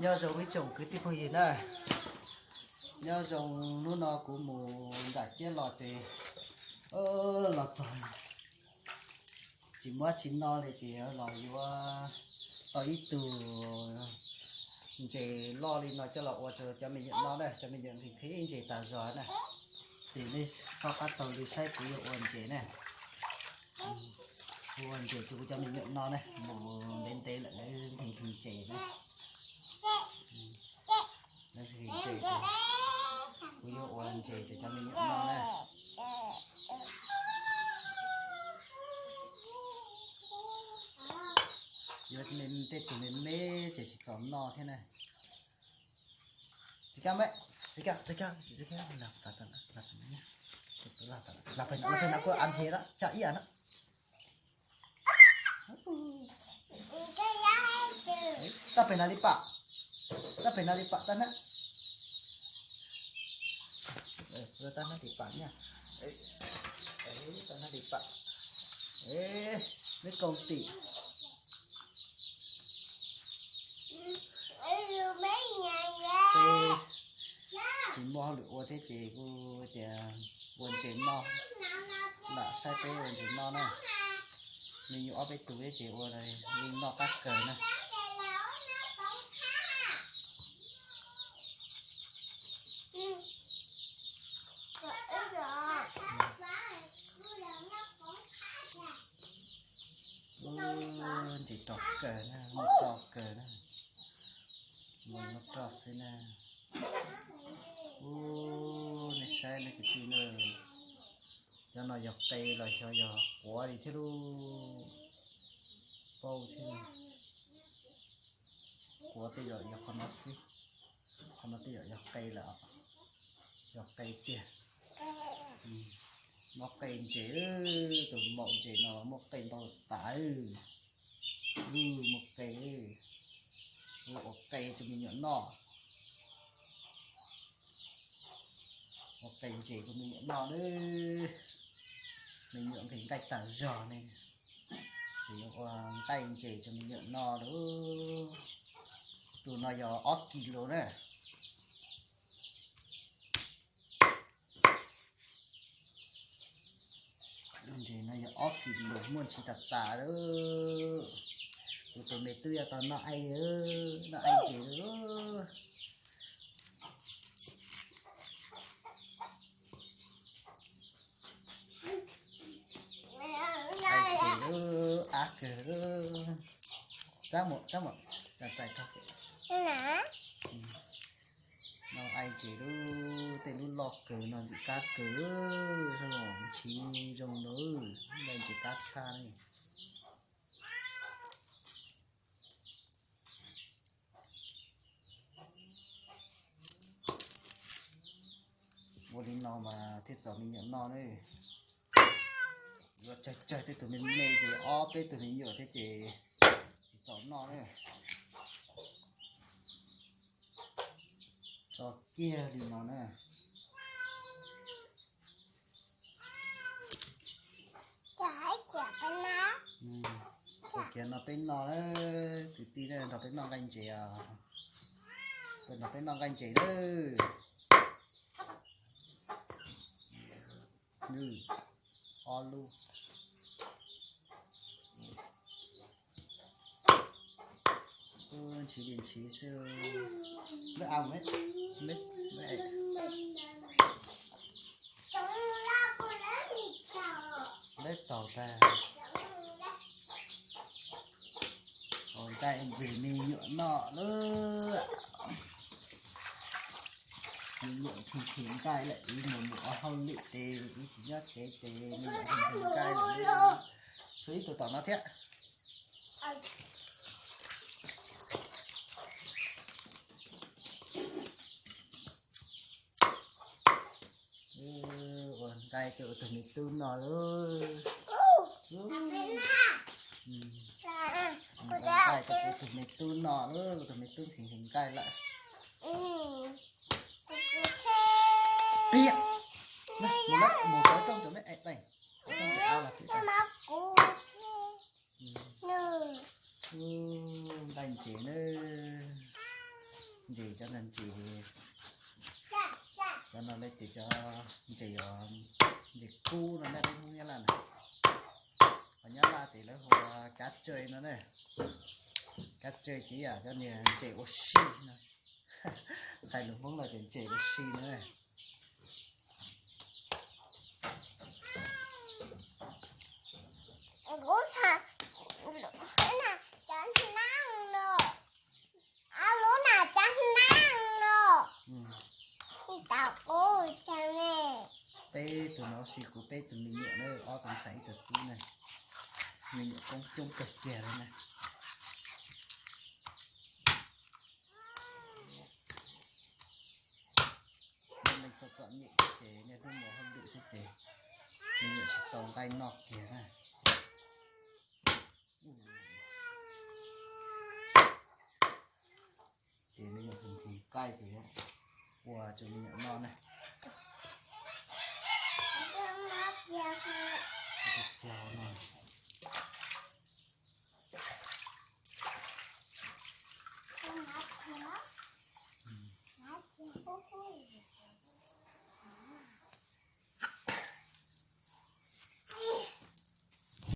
Nyob zoo ib tsoom kwv tij phooj ywg na, nyob zoo. Hnub no kuv mus nram kiab los ces los txog tsis muaj tsis noj li ces los yuav tau ib tug ntses loj li no coj los ua rau cov me nyuam noj na. Cov me nyuam nqhis nqhis ntses tas zog na, ces nej soj qab taug li saib kuv yuav ua ntses na. Kuv ua ntses rau kuv cov me nyuam noj na, mus ntev ntev lawm lawv nqhis nqhis ntses na. Lawv nqhis ntses, kuv yuav ua ntses rau cov me nyuam noj na. Yuav tej tug me me ces tsis txaus noj thiab na. Tab pem no kuj av ntses na, xya ib na. Tab pem no li pam, tab pem no li pam tab na. Tab na li pam na, tab na li pam. Neb koom tim. Peb tsis muaj hauj lwm ua thiab ces kuj tias ua ntses noj, lam saib peb ua ntses noj na. Me nyuam ob peb tug thiab ces ua li noj qab kawg na. Ntses rog kawg na, muaj roj kawg na, muaj roj xwb na. Ub, nej saib nej kwv tij na, cov no yog qe los xyov yog quav li thiab lub paub thiab. Quav tej zaum yog qhov no xwb, qhov no tej zaum yog qe lawm, yog qe tiag. Muaj qe ntses, tus maum ntses no muaj qe ntau tas. Muaj qe, ua qe rau me nyuam noj, ua qe ntses rau me nyuam noj lawm. Me nyuam nqhis nqaij tas zog ne, ces yuav ua nqaij ntses rau me nyuam noj lawm. Tus no yog ob kis lus na. Ntses no yog ob kis lus, muaj ntsis tas tas lawm. Kuv tus me tub yuav tau noj aib, noj aib ntses lawm. Aib ntses lawm, av kawg lawm. Tab muam, tab muam, txais txais tau. Noj aib ntses lawm, tej lub loj kawg no ntxim qab kawg, zoo ntshiv zoo no, noj ntses qab tshaj ne. Ua li no mas thiaj txaus me nyuam noj ne. Yuav tsawg tsawg tej tug me me ces ob peb tug me nyuam thiab ces tsis txaus noj ne. Tso kiag li no na. Ua kiag no peb noj na, kwv tij na, nrog peb noj nqaij ntses os. Nrog peb noj nqaij ntses na. Ob lub. Ntshiv li ntshiv xwb. Lawv a, lawv taug tag. Ua nqaij ntses me nyuam noj lawm. Me nyuam nqhis nqhis nqaij lawm, wb mus mus ua hauj lwm ces wb tsis nyob tsev ces me nyuam nqhis nqhis nqaij lawm. Tshuav ib tug tom no thiab. Ua nqaij rau tus me tub noj lawm. Ua nqaij rau tus me tub noj lawm, tus me tub nqhis nqhis nqaij lawm. Mus lawm, mus rau rooj rau me es teej, rau rooj rau av los tib tag. Nqaij ntses na, Ntses cov no ntses, cov no lawv tias cov ntses, ntses kub no na, peb Hmoob Nyab Laj na. Ho Nyab Laj ces lawv hu ua cá trơi no na. Cá trơi ces yam cov niag ntses ua si no. Txhais lus Hmoob los ces ntses ua si no na. Lub na cov hnab no, lub na cov hnab no. Tau ua tsaug ne. Peb tug no ua si kuv peb tug me nyuam na, ob tug ntxhais ib tug tub na. Me nyuam koob coob kawg kiag li na. Leej txom txom nyem ces niaj hnub mus hauj lwm xwb ces me nyuam tsis tau nqaij noj kiag na. Ces me nyuam hu nqaij ces ua rau me nyuam noj na.